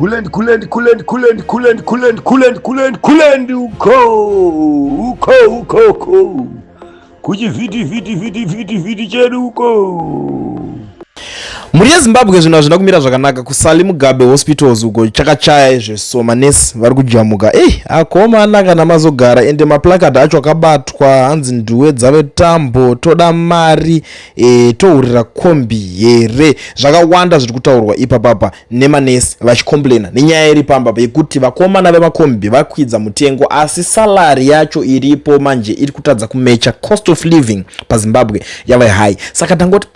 Kulend, kulend, kulend, kulend, kulend, kulend, kulend, kulend, kulend, uko, uko, uko, uko. Kuchivhiti, vhiti, vhiti, vhiti, vhiti chedu uko. Mhuri yeZimbabwe, zvinhu hazvina kumira zvakanaka kuSally Mugabe Hospitals uko. Chakachaya izveso, manesi vari kujamuka. Ei, akomana, kana mazogara ende maplacard acho akabatwa, hanzi nduwe dzave tambo, toda mari, tohurira kombi here? Zvakawanda zviri kutaurwa ipapapa nemanesi vachicomplaina nenyaya iri pambapa yekuti vakomana vemakombi vakwidza mutengo, asi salary yacho iripo manje iri kutadza kumatcha. Cost of living paZimbabwe yava high, saka tangoti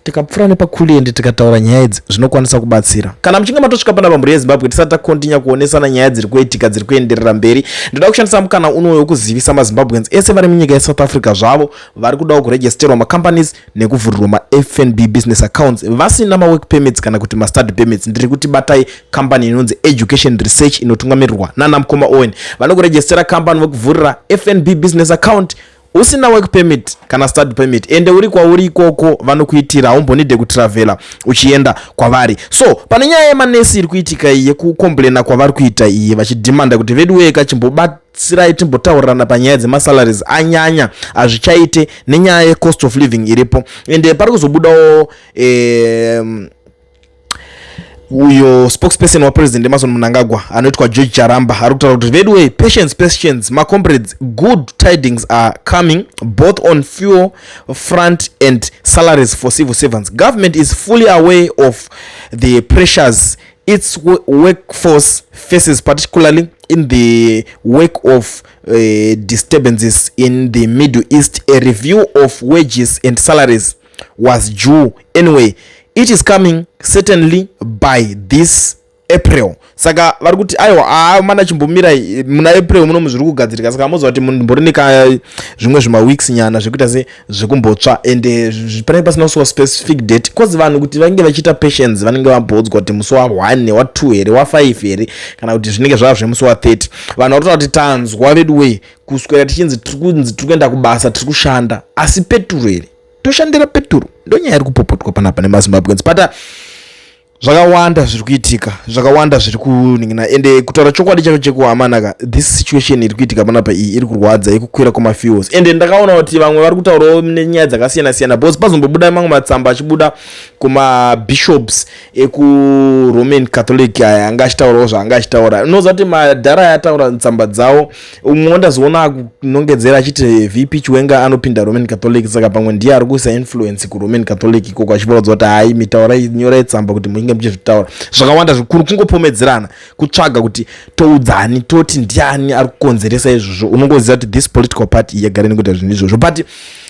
tikapfuura nepakuliendi tikataura nyaya idzi, zvinokwanisa kubatsira. Kana muchinge matosvika panapa, mhuri yeZimbabwe, tisati tacontinue kuonesana nyaya dziri kuitika dziri kuenderera mberi, ndoda kushandisa mukana uno wekuzivisa maZimbabweans ese vari munyika yeSouth Africa zvavo vari kudawo kuregisterwa macompanies nekuvhurirwa maFNB business accounts vasina mawork permits kana kuti mastudy permits. Ndiri kuti batai kambani inonzi Education Research inotungamirirwa nana mukoma Owen. Vanokuregistera kambani, vekuvhurira FNB business account usina work permit kana study permit, ende uri kwauri ikoko vanokuitira, haumbonide kutravhela uchienda kwavari. So pane nyaya yemanesi iri kuitika iyi yekucomplaina kwavari kuita iyi, vachidhimanda kuti vedu weka, chimbobatsirai timbotaurirana panyaya dzemasalaries anyanya, hazvichaite nenyaya yecost of living iripo. Ende pari kuzobudawo uyo spokesperson waPresident Emmerson Mnangagwa anoitwa George Charamba, ari kutaura kuti veduwe, patience, patience, macomrades, good tidings are coming both on fuel front and salaries for civil servants. Government is fully aware of the pressures its workforce faces, particularly in the wake of disturbances in the Middle East. A review of wages and salaries was due anyway. It is coming certainly by this April. Saka vari kuti aiwa, aa mana, chimbomirai, muna April muno zviri kugadzirika. Saka moziva kuti mumbori neka zvimwe zvimaweeks nyana zvekuita se zvekumbotsva, ende panenge pasina kusiwa specific date, cause vanhu kuti vange vachiita patience, vanenge vambodzwa kuti musi wa1, wa2 here, wa5 here, kana kuti zvinenge zvava zvemusi wa30. Vanhu vari kutaura kuti tanzwa vedu wei kuswera tichinzi tiri kunzi tiri kuenda kubasa, tiri kushanda, asi peturu here? Toshandira peturu? Ndonyaya iri kupopotwa panapa nemaZimbabweans. But zvakawanda zviri kuitika, zvakawanda zviri kuningina. Ende kutaura chokwadi chacho chekuhamanaka, this situation iri kuitika panapa iyi iri kurwadza, yekukwira kwemafuels. Ende ndakaona kuti vamwe vari kutaurawo nenyaya dzakasiyana siyana, because pazombobuda mamwe matsamba achibuda kumabishops ekuRoman Catholic aya anga achitaurawo zvaanga achitaura. Unoziva kuti madhara aya ataura tsamba dzawo, umwe wandazoona akunongedzera achiti VP Chiwenga anopinda Roman Catholic, saka pamwe ndiye ari kuisa influence kuRoman Catholic ikoko, achivaudza kuti hai, mitaurai, nyorai tsamba kuti munge muchizvitaura. Zvakawanda zvikuru, kungopomedzerana, kutsvaga kuti toudzani, toti ndiani ari kukonzeresa izvozvo. Unongoziva kuti this political party yagara nekuita zvinhu izvozvo. But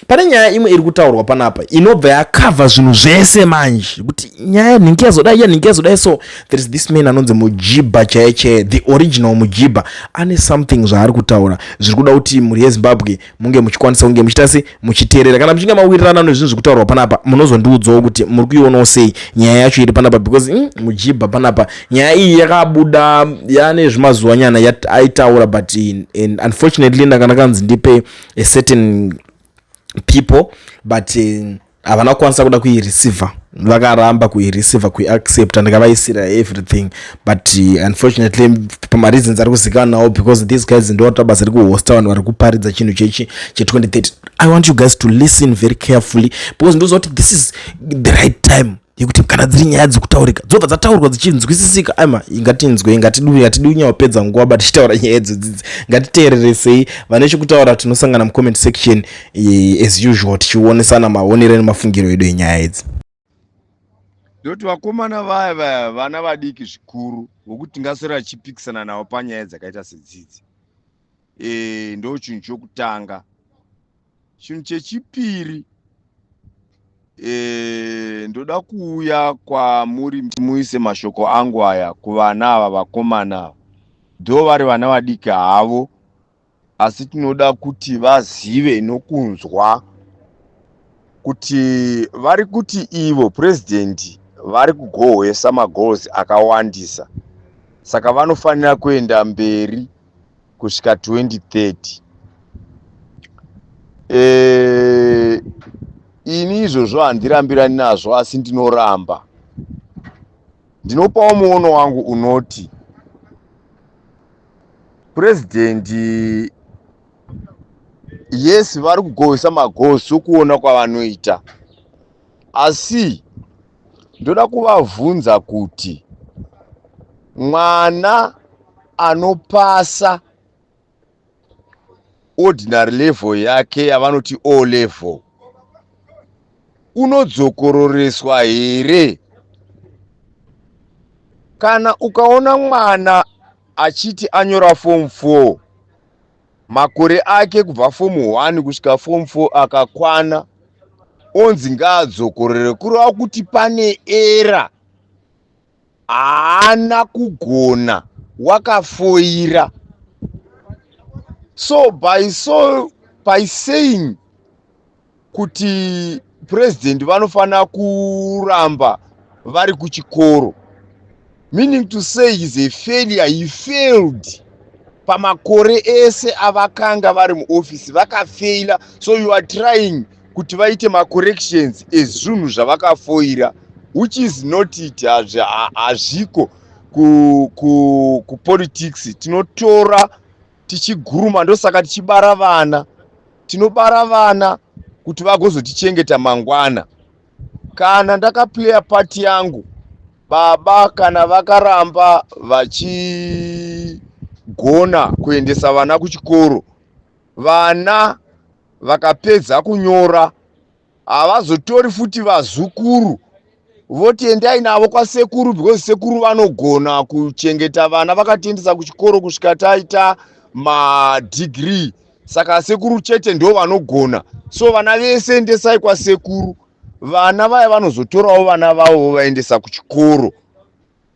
pane nyaya imwe iri kutaurwa panapa inobva yakavha zvinhu zvese manje, kuti nyaya nhingi yazodai, ya nhingi yazodai. So there is this man anonzi Mujibha chaiye chaiye, the original Mujibha, ane something zvaari kutaura zviri kuda kuti mhuri yeZimbabwe munge muchikwanisa kunge muchiita se muchiteerera. Kana muchinge mawirirana nezvinhu zviri kutaurwa panapa, munozondiudzawo kuti muri kuionawo sei nyaya yacho iri panapa, because Mujibha panapa, nyaya iyi yakabuda yane zvimazuva nyana aitaura, but unfortunately ndanga ndakanzi ndipe a certain people, but havana kukwanisa kuda kuireceiva, vakaramba kuireceiva, kuiaccepta. Ndikavaisira everything, but unfortunately pamareasons ari kuzikanwa nawo, because these guys ndovatoita basa rekuhosta vanhu vari kuparidza chinhu chechi che2030. I want you guys to listen very carefully, because ndoziva kuti this is the right time yekuti kana dziri nyaya dzekutaurika dzobva dzataurwa dzichinzwisisika. Aima, ngatinzwe, ngatidi kunyawapedza nguva ba tichitaura nyaya idzodzidzi. Ngatiteereresei vane chekutaura. Tinosangana mucomment section as usual, tichionesana maonero nemafungiro edu enyaya idzi. Ndoti vakomana vaya vaya vana vadiki zvikuru vokuti tingaswera tichipikisana navo panyaya dzakaita sedzidzi. Ndo chinhu chokutanga. Chinhu chechipiri, ndoda kuuya kwamuri muise mashoko angu aya kuvana ava, vakomana ava, ndo vari vana vadiki havo, asi tinoda kuti vazive nokunzwa kuti vari kuti ivo purezidendi vari kugohwesa magoals akawandisa, saka vanofanira kuenda mberi kusvika 2030. Ini izvozvo handirambirani nazvo, asi ndinoramba. Ndinopawo muono wangu unoti purezidendi, yes, vari kugohwesa magoho sokuona kwavanoita, asi ndoda kuvabvunza kuti mwana anopasa ordinary level yake yavanoti O level unodzokororesa here? Kana ukaona mwana achiti anyora form 4, makore ake kubva form 1 kusvika form 4 akakwana, onzi ngaadzokorore, kureva kuti pane error, haana kugona, wakafoira. So by saying kuti purezidendi vanofanira kuramba vari kuchikoro, meaning to say is a failure. He failed pamakore ese avakanga vari muofisi, vakafeila. So you are trying kuti vaite macorrections ezvinhu zvavakafoira, which is not it. Hazviko kupolitics. Tinotora tichiguruma, ndosaka tichibara vana. Tinobara vana kuti vagozotichengeta mangwana. Kana ndakaplaya part yangu, baba kana vakaramba vachigona kuendesa vana kuchikoro, vana vakapedza kunyora, havazotori futi vazukuru voti endai navo kwasekuru, because sekuru vanogona kuchengeta vana, vakatiendesa kuchikoro kusvika taita madhigiri, saka sekuru chete ndo vanogona, so vana vese endesai kwasekuru. Vana vaya vanozotorawo vana vavo vovaendesa kuchikoro.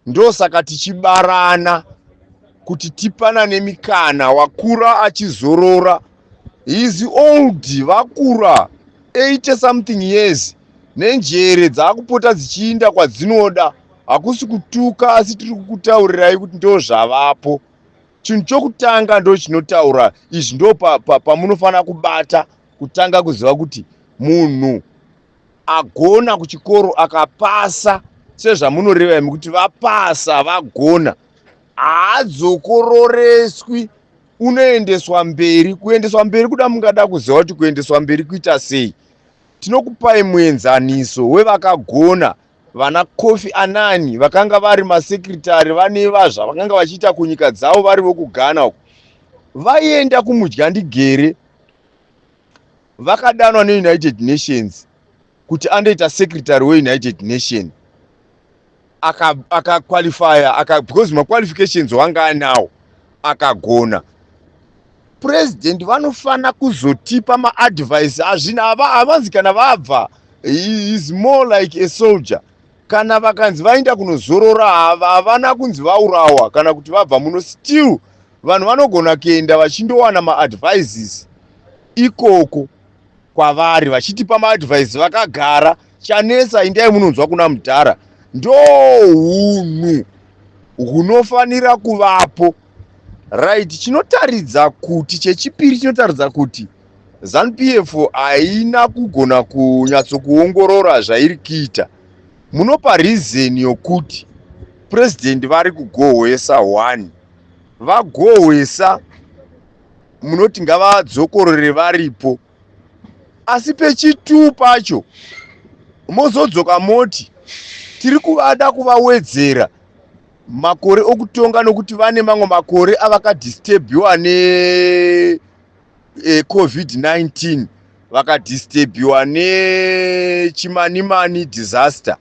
Ndosaka tichibarana kuti tipanane mikana. Wakura achizorora, is old, vakura 80 something years, nenjere dzaakupota dzichiinda kwadzinoda. Hakusi kutuka, asi tiri kukutaurirai kuti ndo zvavapo. Chinhu chokutanga ndo chinotaura izvi, ndo pamunofanira kubata kutanga kuziva kuti munhu agona kuchikoro, akapasa sezvamunoreva imi kuti vapasa, vagona, haadzokororeswi, unoendeswa mberi. Kuendeswa mberi kuda, mungada kuziva kuti kuendeswa mberi kuita sei? Tinokupai muenzaniso wevakagona, vana Kofi Annan, vakanga vari masecretary, vane zvavakanga vachiita kunyika dzavo vari vokuGhana uko, vaienda kumudyandigere. Vakadanwa neUnited Nations kuti andoita secretary weUnited Nation. Akaqualifya aka because maqualifications wanga anawo, akagona. Purezidendi vanofana kuzotipa maadvice. Hazvina, havanzi kana vabva, is more like a soldier. Kana vakanzi vaenda kunozorora, havana kunzi vaurawa kana kuti vabva muno. Still vanhu vanogona kuenda vachindowana maadvices ikoko kwavari, vachitipa maadvice vakagara. Chanetsa, indai munonzwa kuna mudhara. Ndo hunhu hunofanira kuvapo, right? Chinotaridza kuti, chechipiri chinotaridza kuti ZANU PF haina kugona kunyatsokuongorora zvairi kuita, munopa reason yokuti purezidendi vari kugohwesa 1, vagohwesa, munoti ngavadzokorore varipo, asi pechi2 pacho mozodzoka moti tiri kuvada kuvawedzera makore okutonga, nokuti vane mamwe makore avakadisturbiwa neCOVID-19, vakadisturbiwa neChimanimani disaster.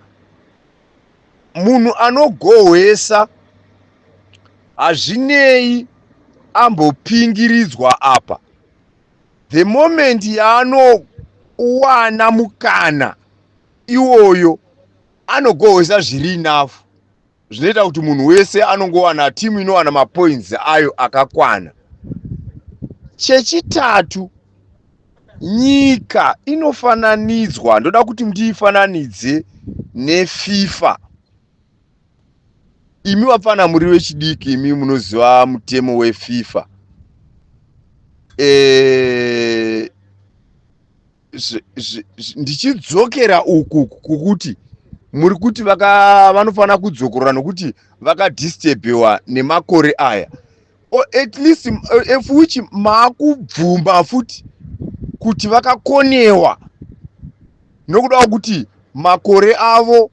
Munhu anogohwesa, hazvinei ambopingiridzwa apa, the moment yaanowana mukana iwoyo anogohwesa zviri enough, zvinoita kuti munhu wese anongowana, timu inowana mapoints ayo akakwana. Chechitatu, nyika inofananidzwa, ndoda kuti ndiifananidze neFIFA. Imi vapfana muri vechidiki, imi munoziva mutemo weFIFA. Ndichidzokera uku kukuti Muri kuti vanofanira kudzokorora nokuti vakadisturbiwa nemakore aya. At least if which maakubvuma futi kuti vakakonewa nokuda kwekuti makore avo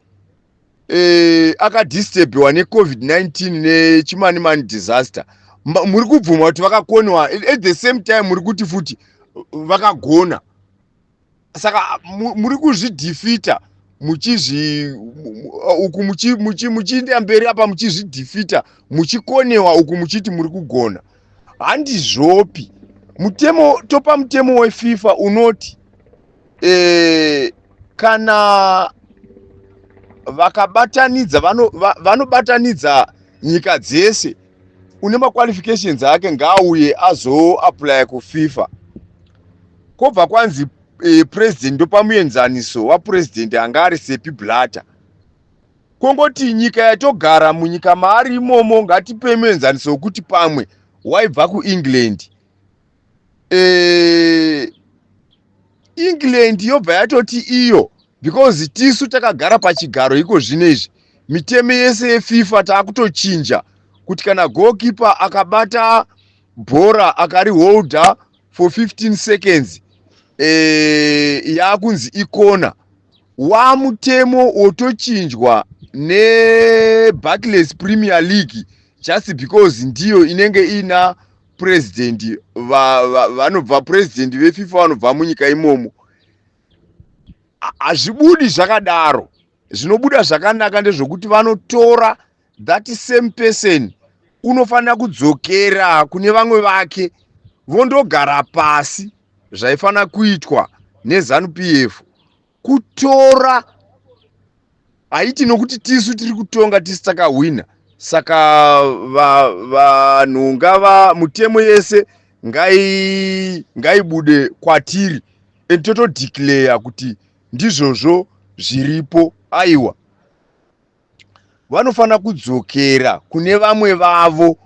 akadisturbiwa neCOVID-19 neChimanimani disaster. Muri kubvuma kuti vakakonewa, at the same time muri kuti futi vakagona. Saka muri kuzvidefeata muchizvi uku muchienda mberi apa, muchizvidefeata, muchikonewa uku muchiti muri kugona. Handizvopi. Mutemo, topa mutemo weFIFA unoti kana vakabatanidza vanobatanidza nyika dzese, une maqualifications ake ngaauye azoapplya kuFIFA. Kwobva kwanzi president, ndopa muenzaniso wapresident anga ari Sepp Blatter. Kongoti nyika yatogara munyika maari imomo, ngatipe muenzaniso wekuti pamwe waibva kuEngland. England yobva yatoti iyo, because tisu takagara pachigaro iko zvino izvi, mitemo yese yeFIFA taakutochinja kuti kana goalkeeper akabata bhora akariholda for 15 seconds, yaakunzi ikona. Wamutemo wotochinjwa neBarclays Premier League just because ndiyo inenge ina president vanobva, president veFIFA vanobva munyika imomo. Hazvibudi zvakadaro. Zvinobuda zvakanaka ndezvokuti vanotora that same person, unofanira kudzokera kune vamwe vake, vondogara pasi. Zvaifanira kuitwa neZANU PF kutora, haiti nokuti tisu tiri kutonga, tisu takahwina, saka vanhu ngava mutemo yese ngaibude kwatiri and totodeclare kuti ndizvozvo zviripo. Aiwa, vanofanira kudzokera kune vamwe vavo,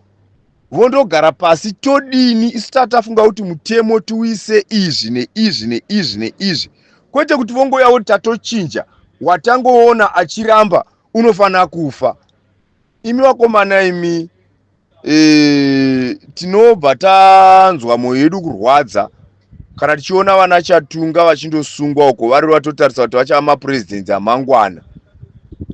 vondogara pasi. Todini isu? Tatafunga kuti mutemo tiuise izvi neizvi neizvi neizvi, kwete kuti vongouya voti tatochinja. Watangoona achiramba unofanira kufa. Imi vakomana imi, tinobva tanzwa mwoyo yedu kurwadza kana tichiona vana Chatunga vachindosungwa uko vari vatotarisa kuti vachava mapurezidendi amangwana.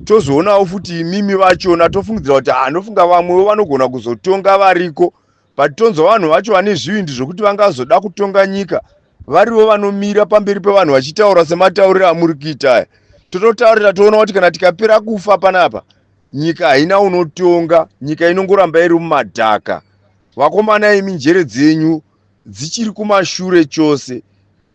Tozoonawo futi imimi vachona, tofungidzira kuti anofunga vamwewo vanogona kuzotonga variko, but tonzwa vanhu vacho vane zvivindi zvokuti vangazoda kutonga nyika varivo vanomira pamberi pevanhu vachitaura sematauriro amuri kuita aya. Tototaurira, toona kuti kana tikapera kufa panapa, nyika haina unotonga, nyika inongoramba iri mumadhaka. Vakomana imi, njere dzenyu dzichiri kumashure chose,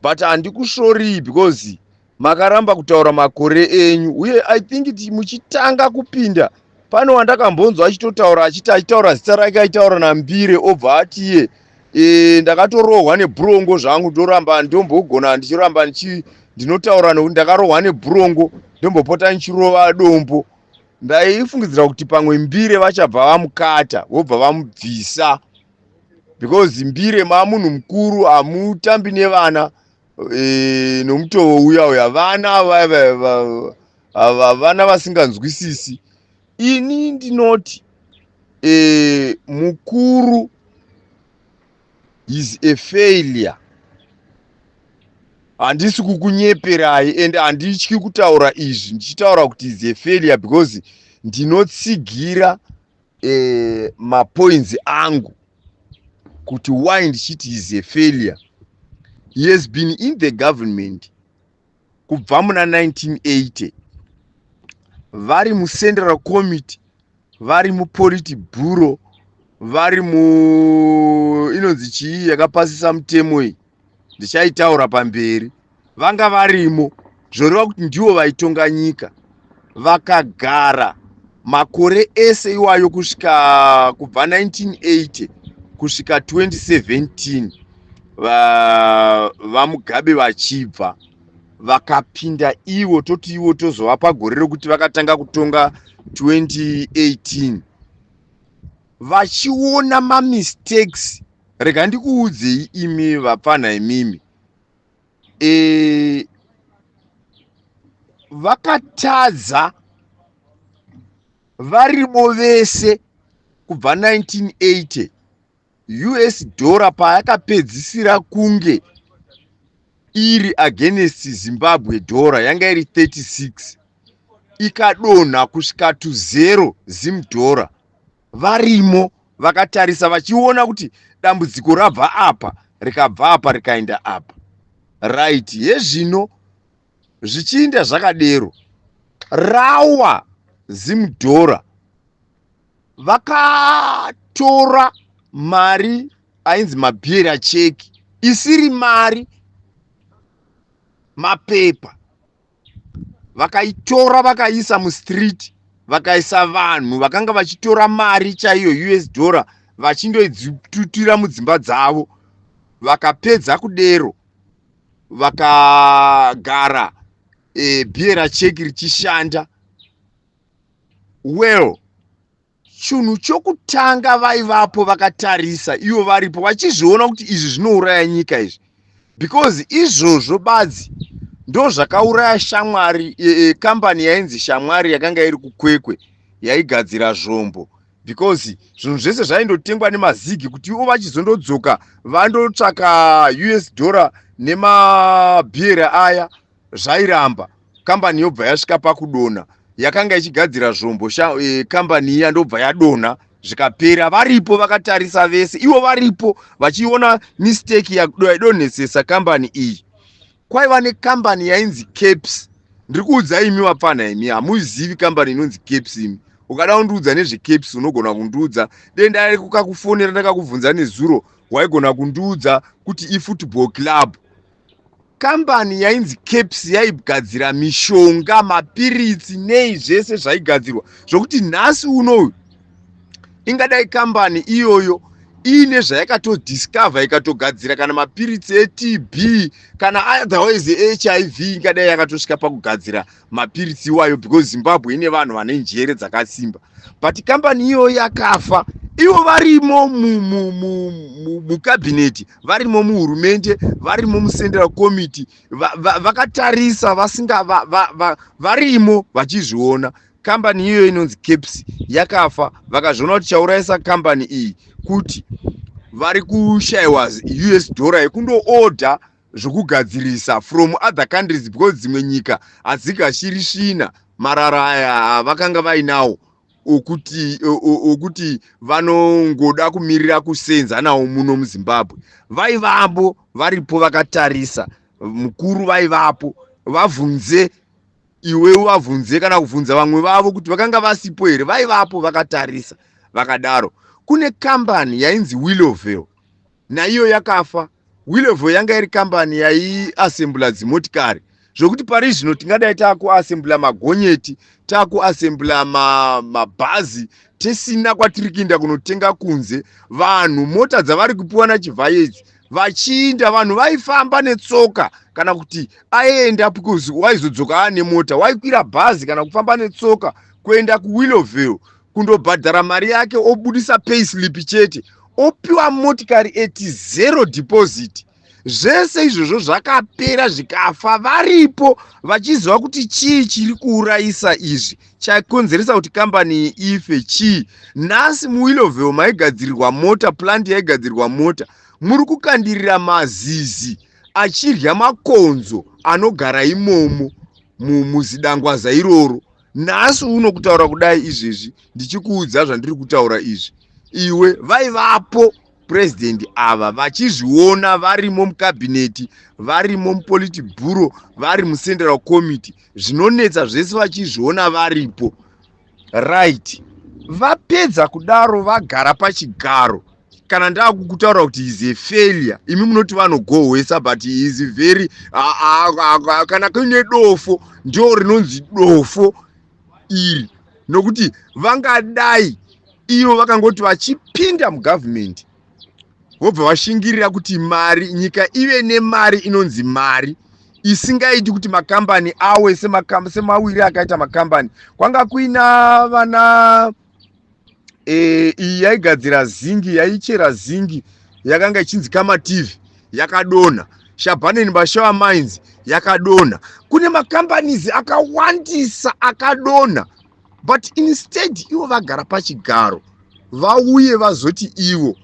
but handikusvorii because makaramba kutaura makore enyu. Uye I think muchitanga kupinda pane wandakambonzwa achitotaura, achiti, achitaura zita rake, achitaura nambire, obva atiye, ndakatorohwa nebhurongo zvangu, ndoramba ndombogona ndichiramba ndinotaura nokuti ndakarohwa nebhurongo, ndombopota ndichirova dombo. Ndaifungidzira kuti pamwe Mbire vachabva vamukata, vobva vamubvisa, because Mbire maamunhu mukuru, hamutambi nevana nomutovo uya uya. Vana vana vasinganzwisisi. Ini ndinoti mukuru is a failure. Handisi kukunyeperai and handityi kutaura izvi ndichitaura kuti is a failure, because ndinotsigira mapoints angu kuti why ndichiti is a failure. He has been in the government kubva muna 1980, vari muCentral Committee, vari muPolitburo, vari mu inonzi chii yakapasisa mutemo iyi, ndichaitaura pamberi, vanga varimo. Zvoreva kuti ndivo vaitonga nyika. Vakagara makore ese iwayo kusvika kubva 1980 kusvika 2017, vaMugabe vachibva, vakapinda ivo. Toti ivo tozovapa gore rekuti vakatanga kutonga 2018, vachiona mamistakes. Rega ndikuudzei imi vapfana imimi, Vakatadza varimo vese kubva 1980 US dollar payakapedzisira kunge iri against Zimbabwe dollar, yanga iri 36, ikadonha kusvika to zero Zim dollar. Varimo vakatarisa vachiona kuti dambudziko rabva apa, rikabva apa, rikaenda apa. Right, yezvino zvichiinda zvakadero, rawa Zim dollar, vakatora mari ainzi mabearer cheque, isiri mari, mapepa. Vakaitora, vakaiisa mustreet, vakaisa vanhu vakanga vachitora mari chaiyo US dollar vachindoidzitutira mudzimba dzavo. Vakapedza kudero, vakagara bearer cheque richishanda. Well, chinhu chokutanga, vaivapo vakatarisa, ivo varipo vachizviona kuti izvi zvinouraya nyika izvi, because izvozvo badzi ndo zvakauraya Shamwari, kambani yainzi Shamwari yakanga iri kuKwekwe, yaigadzira zvombo, because zvinhu zvese zvaindotengwa nemazigi kuti ivo vachizondodzoka vandotsvaka US dollar nemabearer aya. Zvairamba, kambani yobva yasvika pakudonha. Yakanga ichigadzira zvombo, kambani iya ndobva yadonha, zvikapera. Varipo vakatarisa vese, ivo varipo vachiona mistake yaidonhesesa kambani iyi. Kwaiva nekambani yainzi Caps. Ndiri kuudza imi vapfana, imi hamuzivi kambani inonzi Caps. Imi ukada kundiudza nezveCaps, unogona kundiudza. Denda kukakufonera, ndakakubvunza nezuro, waigona kundiudza kuti ifootball club. Kambani yainzi Caps yaigadzira mishonga, mapiritsi, nei, zvese zvaigadzirwa, zvokuti nhasi unoyu ingadai kambani iyoyo iine zvayakatodiscover, ikatogadzira kana mapiritsi eTB kana otherwise eHIV, ingadai yakatosvika pakugadzira mapiritsi iwayo, because Zimbabwe ine vanhu vane njere dzakasimba. But kambani iyoyo yakafa, ivo varimo mukabhineti, varimo muhurumende, varimo mucentral committee, vakatarisa vasinga, varimo vachizviona. Kambani iyoyo inonzi Caps yakafa. Vakazviona kuti chaurayisa kambani iyi kuti vari kushayiwa US dollar yekundoodha zvokugadzirisa from other countries, because dzimwe nyika hadzigashiri svina, marara aya vakanga vainawo okuti vanongoda kumirira kusenza nawo muno muZimbabwe. Vaivambo varipo vakatarisa, mukuru vaivapo. Vabvunze iwe, uvabvunze kana kubvunza vamwe vavo kuti vakanga vasipo here. Vaivapo vakatarisa vakadaro. Kune kambani yainzi Willowvale, naiyo yakafa. Willowvale yanga iri kambani yaiasembula dzimotikari, zvokuti pari zvino tingadai taakuasembula magonyeti, taakuasembula mabhazi, tisina kwatiri kuinda kunotenga kunze. Vanhu mota dzavari kupiwa naChivhayo idzi vachiinda, vanhu vaifamba netsoka kana kuti aenda, because waizodzoka aane mota, waikwira bhazi kana kufamba netsoka kuenda kuWillowvale kundobhadhara mari yake, obudisa payslip chete, opiwa motikari at zero deposit. Zvese izvozvo zvakapera, zvikafa, varipo vachiziva kuti chii chiri kuurayisa izvi, chakonzeresa kuti kambani iyi ife chii. Nhasi muWillowvale maigadzirirwa mota, plant yaigadzirwa mota, muri kukandirira mazizi achirya makonzo anogara imomo muzidangwaza iroro. Nhasi uno kutaura kudai izvezvi, ndichikuudza zvandiri kutaura izvi, iwe, vaivapo purezidendi ava vachizviona, varimo mukabhineti, varimo mupolitburo, vari mucentral committee, zvinonetsa zvese vachizviona, varipo. Right, vapedza kudaro, vagara pachigaro. Kana ndaakukutaura kuti is a failure, imi munoti vanogohwesa, but is very, kana kuine dofo, ndio rinonzi dofo iri, nokuti vangadai ivo vakangoti vachipinda mugavhumendi vobva vashingirira kuti mari, nyika ive nemari inonzi mari isingaiti kuti makambani awe semawiri akaita makambani. Kwanga kuina vana iyi yaigadzira zingi, yaichera zingi, yakanga ichinzi Kamativi, yakadonha. Shabane Bashawa Mines yakadonha. Kune macompanies akawandisa akadonha, but instead ivo vagara pachigaro, vauye vazoti ivo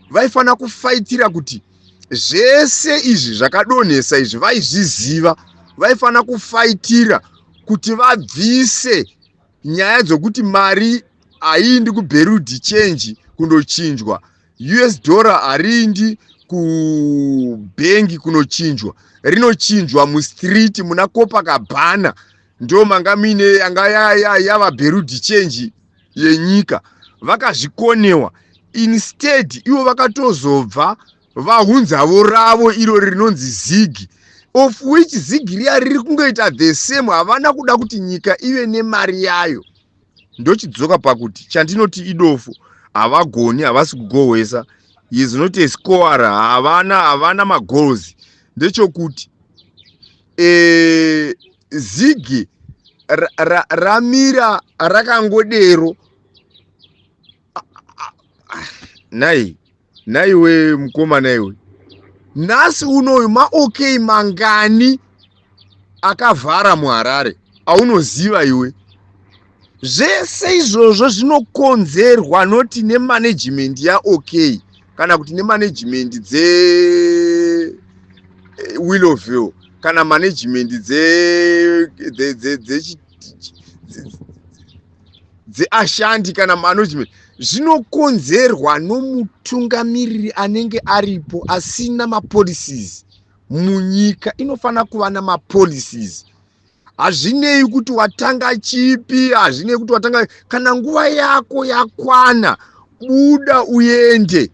vaifanira kufaitira kuti zvese izvi zvakadonhesa izvi, vaizviziva, vaifanira kufaitira kuti vabvise nyaya dzokuti mari haiindi kubureau de change kundochinjwa, US dollar hariindi kubhengi kunochinjwa, rinochinjwa mustreet muna Copacabana. Ndo manga muine yanga yava bureau de change yenyika. Vakazvikonewa. Instead ivo vakatozobva vaunzavo ravo iro rinonzi ZiG, of which ZiG riya riri kungoita the same. Havana kuda kuti nyika ive nemari yayo. Ndochidzoka pakuti chandinoti idofo, havagoni, havasi kugohwesa, is not a scorer, havana magoals. Ndechokuti ZiG ramira rakangodero. Nai naiwe mukomana iwe, nhasi unoyu maOK mangani akavhara muHarare aunoziva iwe? Zvese izvozvo zvinokonzerwa noti nemanagement yaOK kana kuti nemanagement dze Willowvale kana management dzeAshanti kana management. Zvinokonzerwa nomutungamiriri anenge aripo asina mapolicies. Munyika inofanira kuva namapolicies. Hazvinei kuti watanga chipi, hazvinei kuti watanga, kana nguva yako yakwana, buda uende.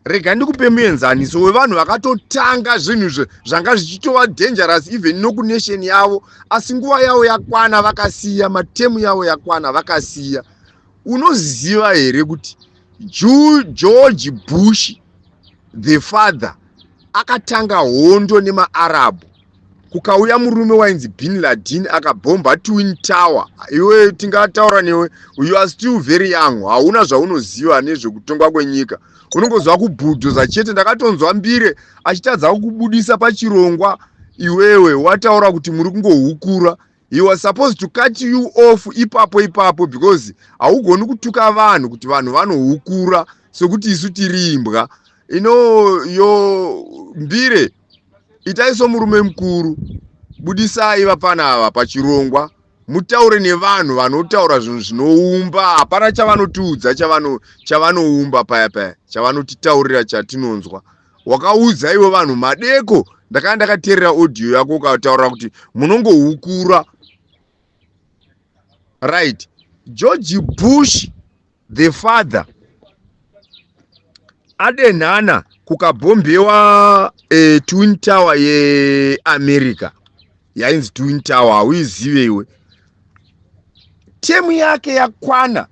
Rega ndikupe muenzaniso wevanhu vakatotanga zvinhu zvanga zvichitova dangerous even nokunation yavo, asi nguva yavo yakwana vakasiya, materm yavo yakwana vakasiya. Unoziva here kuti George Bush the father akatanga hondo nemaArabhu, kukauya murume wainzi Bin Laden, akabhomba Twin Tower? Iwe tingataura newe, you are still very young, hauna zvaunoziva nezvekutongwa kwenyika, unongozwa kubhudhuza chete. Ndakatonzwa Mbire achitadza kukubudisa pachirongwa iwewe wataura kuti muri kungohukura. He was supposed to cut you off ipapo ipapo, because haugoni kutuka vanhu kuti vanhu vanohukura sekuti isu tiri imbwa ino. Yo Mbire, itai somurume mukuru, budisai vapana ava pachirongwa, mutaure nevanhu vanotaura zvinhu zvinoumba. Hapana chavanotiudza, chavanoumba paya paya, chavanotitaurira chatinonzwa. Wakaudza iwe vanhu madeko, ndakanga ndakateerera audio yako, ukataura kuti munongohukura, right? George Bush the father adenhana, kukabhombewa Twin Tower yeAmerica, yainzi Twin Tower, hauizive iwe. Term yake yakwana,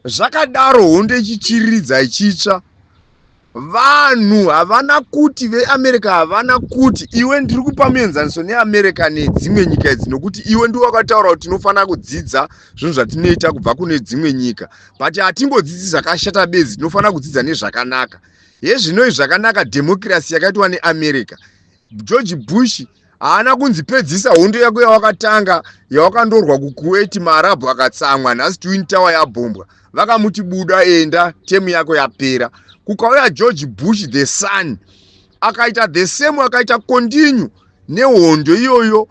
zvakadaro hondo ichichiriridza ichitsva, vanhu havana kuti, veAmerica havana kuti iwe. Ndiri kupa muenzaniso neAmerica nedzimwe nyika idzi nokuti iwe ndiwe wakataura kuti tinofanira kudzidza zvinhu zvatinoita kubva kune dzimwe nyika, but hatingodzidzi zvakashata bedzi, tinofanira kudzidza nezvakanaka. Yezvinoi zvakanaka, dhemokirasi yakaitwa neAmerica. George Bush haana kunzi pedzisa hondo yako yawakatanga, yawakandorwa kuKuwait, maArabhu akatsamwa, nhasi Twin Tower yabhombwa. Vakamuti buda, enda, term yako yapera. Kukauya George Bush the son, akaita the same, akaita continue nehondo iyoyo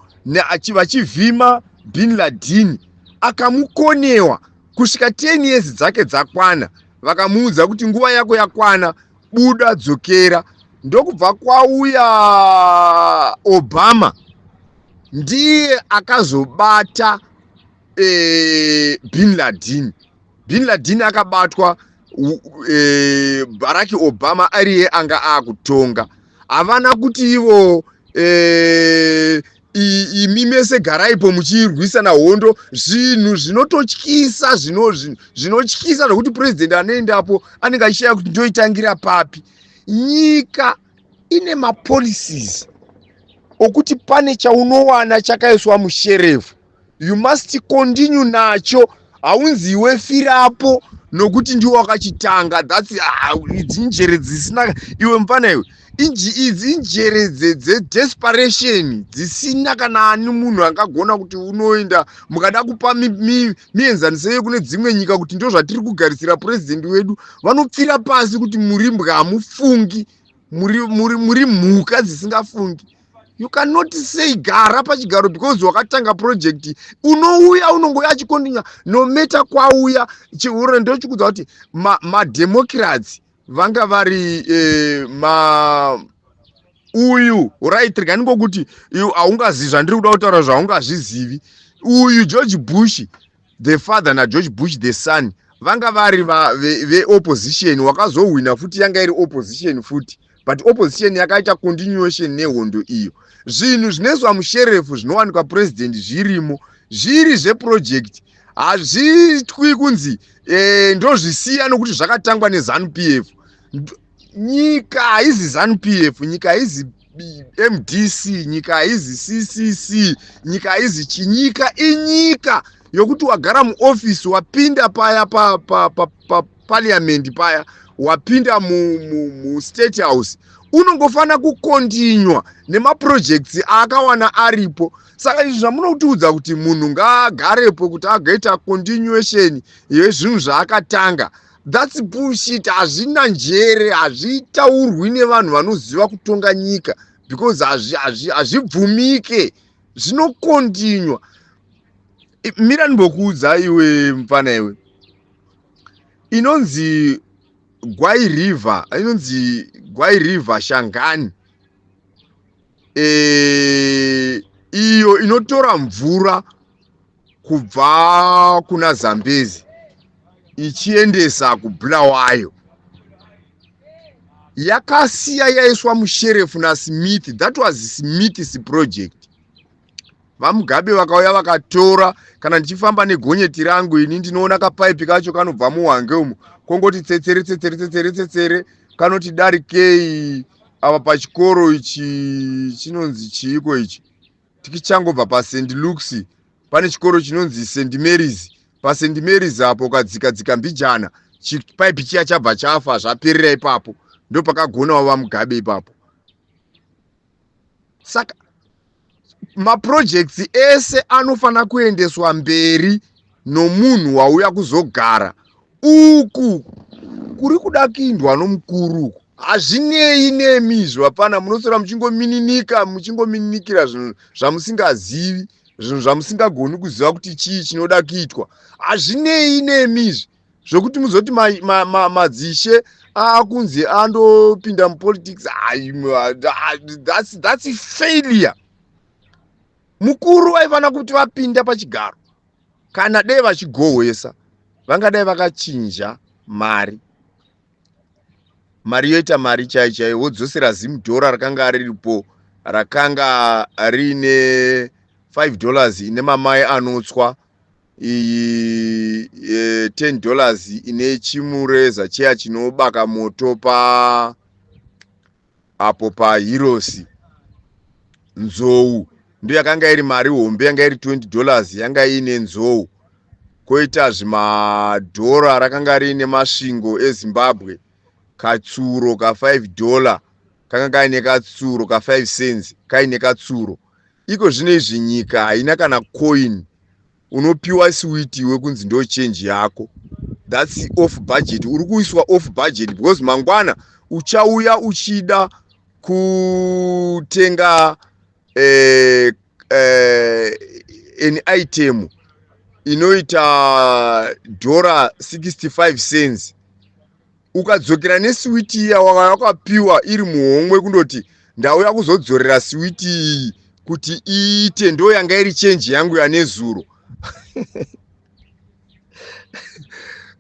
vachivhima Bin Laden, akamukonewa kusvika 10 years dzake dzakwana. Vakamuudza kuti nguva yako yakwana, buda, dzokera. Ndokubva kwauya Obama, ndiye akazobata Bin Laden. Bin Laden akabatwa Barack Obama ariye anga akutonga. Havana kuti ivo imi mese garaipo muchirwisana hondo. Zvinhu zvinototyisa, zvinotyisa zvokuti purezidendi anoendapo anenge achishaya kuti ndoitangira papi. Nyika ine mapolicies okuti pane chaunowana chakaiswa mushelf, you must continue nacho. Haunzi iwe firapo nokuti ndiwo wakachitanga. Thats idzi njere dzisina. Iwe mufana iwe, Inji idzi injere dzedesperation dzisina kana ani munhu angagona kuti unoenda. Mukada kupa mienzaniso yekune dzimwe nyika kuti ndo zvatiri kugarisira purezidendi wedu, vanopfira pasi kuti murimbwa, hamufungi, muri mhuka dzisingafungi. You cannot say gara pachigaro because wakatanga project. Unouya unongouya achikontinya no matter kwauya chihure. Ndochikudza kuti mademocrats vanga vari ma uyu, right, rega ndingokuti haungazivi zvandiri kuda kutaura, zvaungazvizivi. Uyu George Bush the father naGeorge Bush the son vanga vari veopposition wakazohwina futi, yanga iri opposition futi, but opposition yakaita continuation nehondo iyo. Zvinhu zvinoiswa musherefu zvinowanikwa purezidendi zvirimo, zviri zveproject, hazvitwi kunzi ndozvisiya nokuti zvakatangwa neZANU PF. Nyika haizi ZANU PF, nyika haizi MDC, nyika haizi CCC, nyika haizi chinyika. Inyika yokuti wagara muofisi, wapinda paya paparliament pa, pa, pa paya, wapinda mustate house, unongofanira kukontinywa nemaprojects aakawana aripo. Saka izvi zvamunotiudza kuti munhu ngaagarepo kuti agoita continuation yezvinhu zvaakatanga, that's bullshit. Hazvina njere, hazvitaurwi nevanhu vanoziva kutonga nyika, because hazvibvumike, zvinokontinywa. Mira ndimbokuudza iwe mufana iwe, inonzi Gwai River, inonzi Gwai River Shangani, iyo inotora mvura kubva kuna Zambezi ichiendesa kuBulawayo, yakasiya yaiswa musherefu naSmith. That was Smith's project. VaMugabe vakauya vakatora. Kana ndichifamba negonyeti rangu ini, ndinoona kapaipi kacho kanobva muHwange umu, kongoti tsetsere tsetsere tsetsere tsetsere, kanoti darikei ava pachikoro ichi chinonzi chiiko ichi, tikichangobva paSt Lukes, pane chikoro chinonzi St Marys. PaSt Marys apo, ukadzika dzika mbijana, chipaipi chiya chabva chafa, zvaperera ipapo. Ndo pakagonawo vaMugabe ipapo. Saka maprojects ese anofanira kuendeswa mberi nomunhu wauya kuzogara. Uku kuri kuda kuindwa nomukuru uku hazvinei nemi izvo. Hapana, munoswera muchingomininika, muchingomininikira zvinhu zvamusingazivi, zvinhu zvamusingagoni kuziva kuti chii chinoda kuitwa. Hazvinei nemi izvi zvokuti muzoti madzishe akunzi andopinda mupolitics. That's failure. Mukuru vaifanira kuti vapinda pachigaro, kana dei vachigohwesa, vangadai vakachinja mari, mari yoita mari chai chai, wodzosera zimudhora rakanga riripo, rakanga riine $5 ine mamai anotswa iyi, $10 ine chimureza chiya chinobaka moto pa apo paHeroes, nzou. Ndo yakanga iri mari hombe, yanga iri $20, yanga iine nzou. Koita zvimadhora rakanga riine masvingo eZimbabwe, katsuro ka$5 kanga kaine katsuro ka5 cents, kaine katsuro. Iko zvino izvi nyika haina kana coin. Unopiwa siwiti wekunzi ndo change yako. That's off budget. Uri kuiswa off budget because mangwana uchauya uchida kutenga an item inoita dhora 65 cents, ukadzokera nesiwiti iya wakapiwa iri muhomwe, kundoti ndauya kuzodzorera siwiti iyi kuti iite ndo yanga iri chenji yangu yanezuro.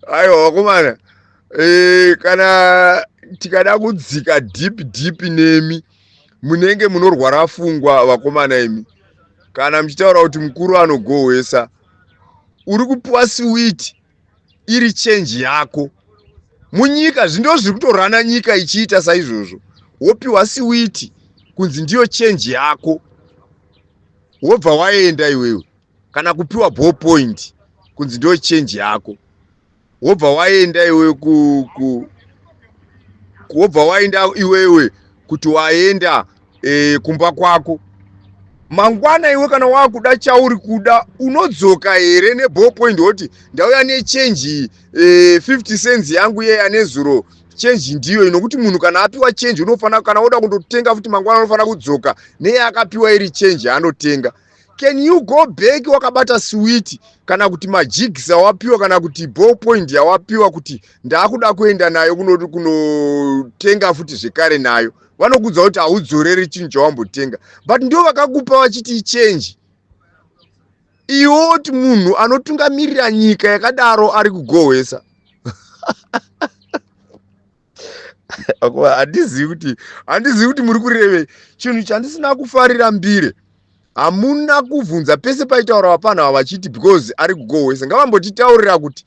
Aiwa vakomana, kana tikada kudzika deep deep nemi, munenge munorwara fungwa vakomana imi. Kana muchitaura kuti mukuru anogohwesa, uri kupiwa siwiti iri chenji yako munyika. Zvindo zviri kutorana nyika ichiita saizvozvo. Wopiwa siwiti kunzi ndiyo chenji yako, wobva waenda iwewe. Kana kupiwa ball point kunzi ndiyo chenji yako, wobva waenda iwe ku, ku wobva waenda iwewe. Kuti waenda kumba kwako mangwana, iwe kana wakuda chauri kuda, unodzoka here neballpoint woti ndauya nechenji 50 cents yangu yeya nezuro, chenji ndiyo? Nokuti munhu kana apiwa chenji unofana, kana oda kundotenga futi mangwana, unofanira kudzoka neyakapiwa iri chenji yaanotenga. Can you go back wakabata switi kana kuti majigisi awapiwa kana kuti ballpoint yawapiwa kuti ndaakuda kuenda nayo kunotenga futi zvekare nayo? Vanokudza kuti haudzoreri chinhu chawambotenga, but ndo vakakupa vachiti ichenji. Iwoti munhu anotungamirira nyika yakadaro ari kugohwesa, handizivi kuti muri kurevei. Chinhu chandisina kufarira mbire, hamuna kubvunza pese paitaura vapanhava vachiti because ari kugohwesa, ngavambotitaurira kuti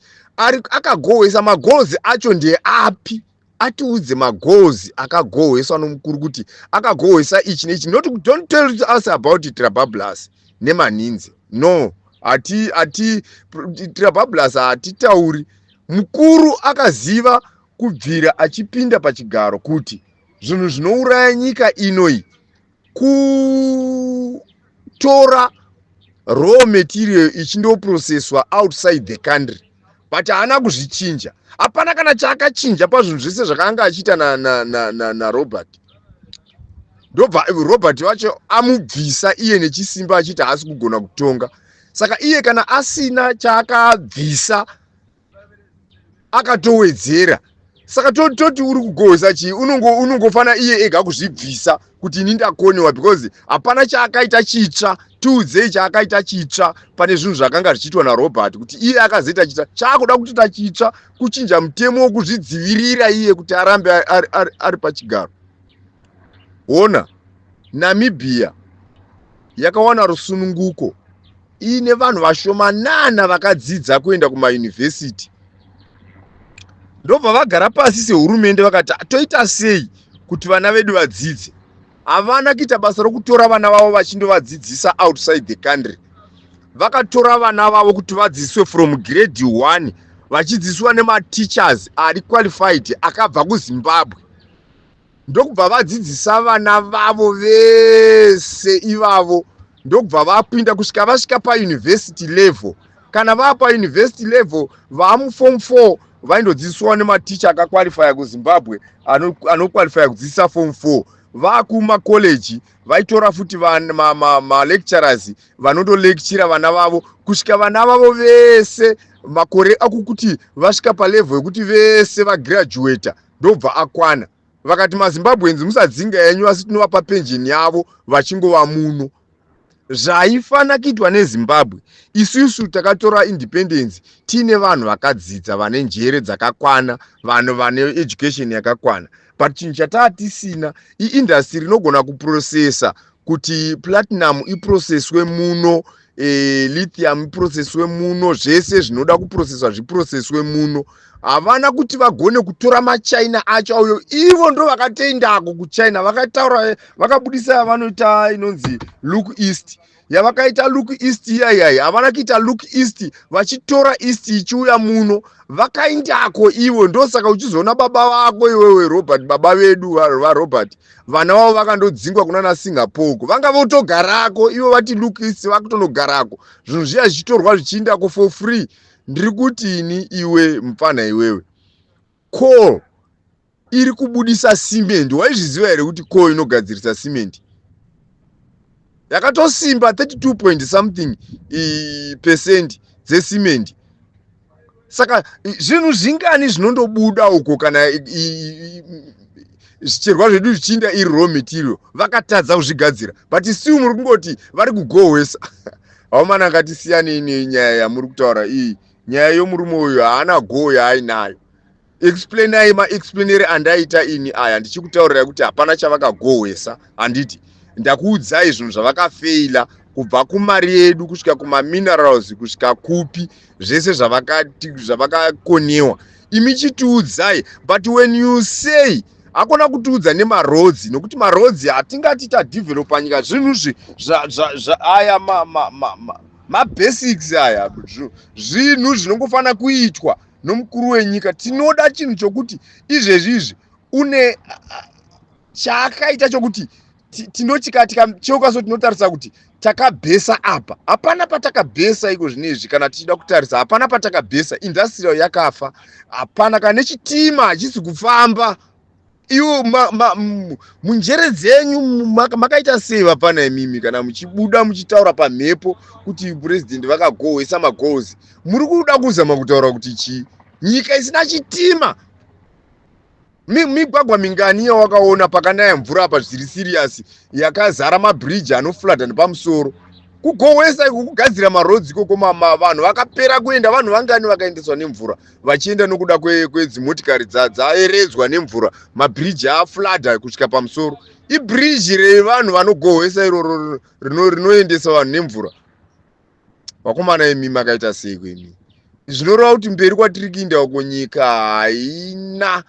akagohwesa magoals acho ndeapi. Atiudze magoals akagohweswa nomukuru, kuti akagohwesa ichi neichi. Not, don't tell us about Trabablas nemanhinze. No, ati Trabablas hatitauri. Mukuru akaziva kubvira achipinda pachigaro kuti zvinhu zvinouraya nyika inoi kutora raw material ichindoprocesswa outside the country, but haana kuzvichinja. Hapana kana chaakachinja pazvinhu zvese zvakanga achiita naRobert. Ndobva Robert wacho amubvisa iye nechisimba, achiti haasi kugona kutonga. Saka iye kana asina chaakabvisa, akatowedzera. Saka toti uri kugohwesa chii? Unongofana iye ega kuzvibvisa kuti ini ndakoniwa, because hapana chaakaita chitsva. Tiudzei chaakaita chitsva pane zvinhu zvakanga zvichiitwa naRobert, kuti iye akazoita chitsva. Chaakuda kutoita chitsva kuchinja mutemo wokuzvidzivirira iye kuti arambe ari pachigaro. Ona, Namibia yakawana rusununguko iine vanhu vashomanana vakadzidza kuenda kumayunivhesiti. Ndobva vagara pasi sehurumende vakati, "Toita sei kuti vana vedu vadzidze?" Havana kuita basa rokutora vana vavo vachindovadzidzisa outside the country. Vakatora vana vavo kuti vadzidziswe from grade 1, vachidzidziswa nemateachers ari qualified akabva kuZimbabwe. Ndokubva vadzidzisa vana vavo vese ivavo, ndokubva vapinda kusvika vasvika pauniversity level. Kana vaa pauniversity level, vaamuform 4, vaindodzidziswawo nematicha akaqualifya kuZimbabwe, anoqualifya kudzidzisa form 4. Vaakumakoleji, vaitora futi malecturers vanondolectura vana vavo kusvika vana vavo vese makore akukuti vasvika palevel yekuti vese vagraduata. Ndobva akwana, vakati, "MaZimbabweans musadzinga yenyu, asi tinovapa penjeni yavo vachingova muno." Zvaifana kuitwa neZimbabwe, isusu takatora independence tiine vanhu vakadzidza, vane njere dzakakwana, vanhu vane education yakakwana, but chinhu chataa tisina iindustry inogona kuprocessa, kuti platinum iprocesswe muno, lithium iprocesswe muno, zvese zvinoda kuprocesswa zviprocesswe muno. Havana kuti vagone kutora maChina acho auyo. Ivo ndo vakatoendako kuChina, vakataura, vakabudisa vanoita inonzi Look East. Yavakaita Look East iyaiyai, havana kuita Look East vachitora East ichiuya muno, vakaendako ivo. Ndosaka uchizoona baba vako iwewe Robert, baba vedu vaRobert, vana vavo vakandodzingwa kuna naSingapore uko vanga votogarako. Ivo vati Look East, vakutonogarako, zvinhu zviya zvichitorwa zvichiindako for free. Ndiri kuti ini, iwe mupfana iwewe, coal iri kubudisa simendi. Waizviziva here kuti coal inogadzirisa simendi yakatosimba, 32 point something percent dzesimendi? Saka zvinhu zvingani zvinondobuda uko kana zvicherwa zvedu zvichiinda iri raw material? Vakatadza kuzvigadzira, but still muri kungoti vari kugohwesa. Haumana, ngatisiyanei nenyaya yamuri kutaura iyi. Nyaya yomurume uyu haana go yaainayo. Explainai maexplainere andaita ini aya, ndichikutaurirai kuti hapana chavakagohwesa. Handiti ndakuudzai zvinhu zvavakafeila, kubva kumari yedu kusvika kumaminerals, kusvika kupi, zvese zvavakakonewa? Imi chitiudzai. But when you say, hakuna kutiudza nemaroads, nokuti maroads hatingati tadevelopa nyika. Zvinhu aya mabasics aya, zvinhu zvinongofanira kuitwa nomukuru wenyika. Tinoda chinhu chokuti izvezvi izvi une Chaakaita chokuti tinoti tikacheuka so, tinotarisa kuti takabhesa apa, hapana patakabhesa iko zvinezvi. Kana tichida kutarisa, hapana patakabhesa. Industrial yakafa, hapana kana nechitima hachisi kufamba. Iwo munjere dzenyu makaita sei, vapana imimi, kana muchibuda muchitaura pamhepo kuti purezidendi vakagohwesa magoals? Muri kuda kuzama kutaura kuti chii, nyika isina chitima? Migwagwa mingani yawakaona pakanaya mvura apa zviri serious, yakazara mabhiriji anoflooda nepamusoro? Kugohwesa iko kugadzira maroads ikoko, vanhu vakapera kuenda. Vanhu vangani vakaendeswa nemvura vachienda nokuda kwedzimotikari dzaeredzwa nemvura, mabhiriji aflooda kusvika pamusoro? Ibhiriji revanhu vanogohwesa iroro rinoendesa vanhu nemvura. Vakomana imi, makaita seiko imi? Zvinoreva kuti mberi kwatiri kuinda uko, nyika haina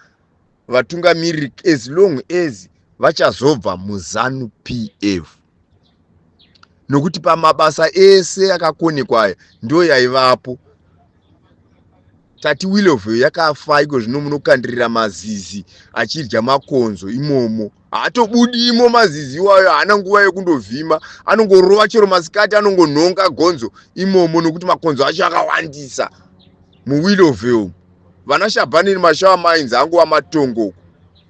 vatungamiriri as long as vachazobva muZANU PF, nokuti pamabasa ese akakonekwa aya ndo yaivapo. Tati Willowvale yakafa, iko zvino munokandirira mazizi achidya makonzo imomo. Haatobudimo mazizi iwayo, haana nguva yekundovhima, anongorova chero masikati, anongonhonga gonzo imomo nokuti makonzo acho akawandisa muWillowvale. Vana Shabani Mashawa Mines angova matongo.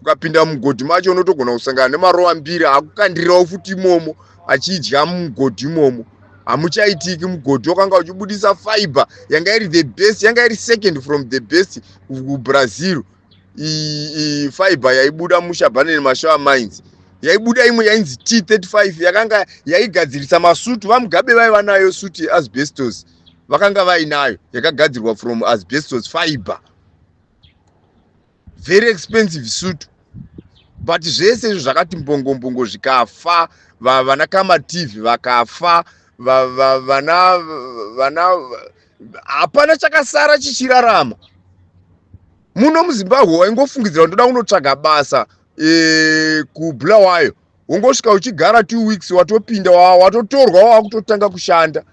Ukapinda mugodhi macho unotogona kusangana nemarova mbiri akukandirirawo futi imomo, achidya mugodhi imomo. Hamuchaitiki. Mugodhi wakanga uchibudisa fiber yanga iri the best, yanga iri second from the best kuBrazil. Fiber yaibuda muShabani Mashawa Mines, yaibuda imwe yainzi T35, yakanga yaigadzirisa masutu. VaMugabe vaiva nayo sutu yeasbestos, vakanga vainayo, yakagadzirwa from asbestos fiber, very expensive suit. But zvese izvo zvakati mbongombongo zvikafa. Vana Kamativi vakafa, vana vana, hapana chakasara chichirarama muno muZimbabwe. Waingofungidzira kuti ndoda kunotsvaga basa kuBulawayo, wongosvika uchigara 2 weeks, watopinda, watotorwa, wakutotanga kushanda,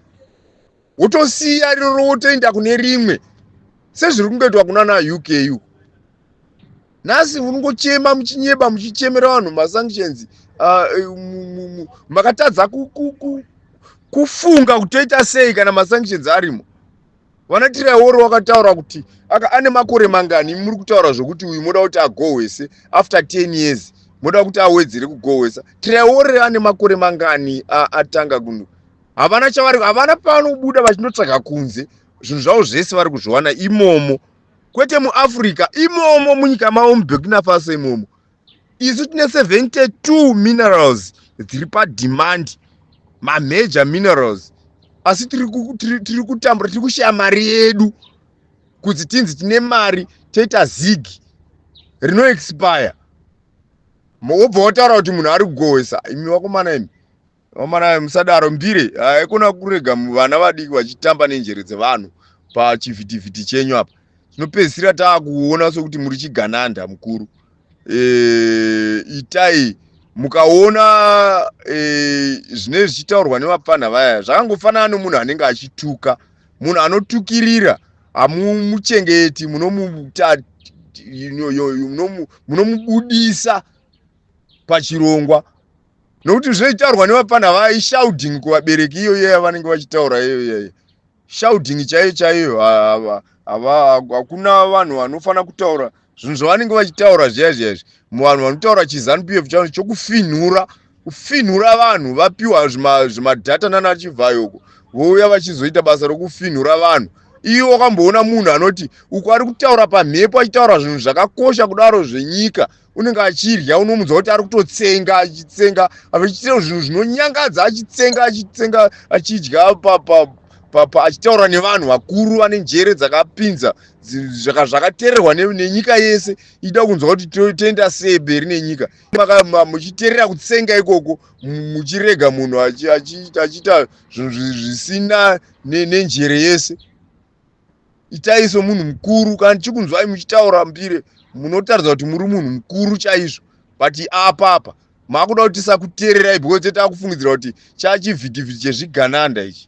wotosiya riroro, wotoenda kune rimwe, sezviri kungoitwa kuna naUK uku nhasi. Unongochema muchinyeba, muchichemera vanhu masanctions. Makatadza kufunga kutoita sei kana masanctions arimo? Vana Tiraioro wakataura kuti ane makore mangani? Muri kutaura zvokuti uyu moda kuti agohwese after 10 years, moda kuti awedzere kugohwesa. Tiraiore ane makore mangani atanga kunhu? Havana chavari, havana panobuda vachindotsvaga kunze. Zvinhu zvavo zvese vari kuzviwana imomo, kwete muAfrica, imomo munyika mavo, muBurkina Faso imomo. Isu tine 72 minerals dziri pademand, mamajor minerals, asi tiri kutambura, tiri kushaya mari yedu kuti tinzi tine mari, toita ZiG rinoexpire, wobva wataura kuti munhu ari kugohwesa. Imi vakomana, imi vakomana, musadaro. Mbire haikona kurega vana vadiki vachitamba nenjere dzevanhu pachivhitivhiti chenyu apa. Tinopedzisira taakuona sokuti muri chigananda mukuru. Itai mukaona zvinenge zvichitaurwa nevapfanha vaya zvakangofanana nomunhu anenge achituka. Munhu anotukirira hamumuchengeti, munomubudisa pachirongwa, nokuti zvinoitaurwa nevapfanha vaya ishouting kuvabereki. Iyoyo yavanenge vachitaura iyoyo, shouting chaiyo chaiyo. Hakuna vanhu vanofanira kutaura zvinhu zvavanenge vachitaura zviya zviya izvi. Vanhu vanotaura chiZANU PF chavo chokufinhura, kufinhura vanhu, vapiwa zvimadhata nana Chivhayoko, vouya vachizoita basa rokufinhura vanhu. Iwe wakamboona munhu anoti uko ari kutaura pamhepo, achitaura zvinhu zvakakosha kudaro zvenyika, unenge achirya? Unomunzwa kuti ari kutotsenga, achitsenga, achiita zvinhu zvinonyangadza, achitsenga, achitsenga, achidya, achitaura nevanhu vakuru vane njere dzakapinza, zvakateererwa nenyika yese, ida kunzwa kuti toenda sei mberi nenyika. Muchiteerera kutsenga ikoko, muchirega munhu achiita zvinhu zvisina nenjere yese. Itai somunhu mukuru. Kana tichikunzwai muchitaura, Mbire, munotaridza kuti muri munhu mukuru chaizvo, but apa apa maakuda kuti tisakuteererai because tetakufungidzira kuti chachivhitivhiti chezvigananda ichi.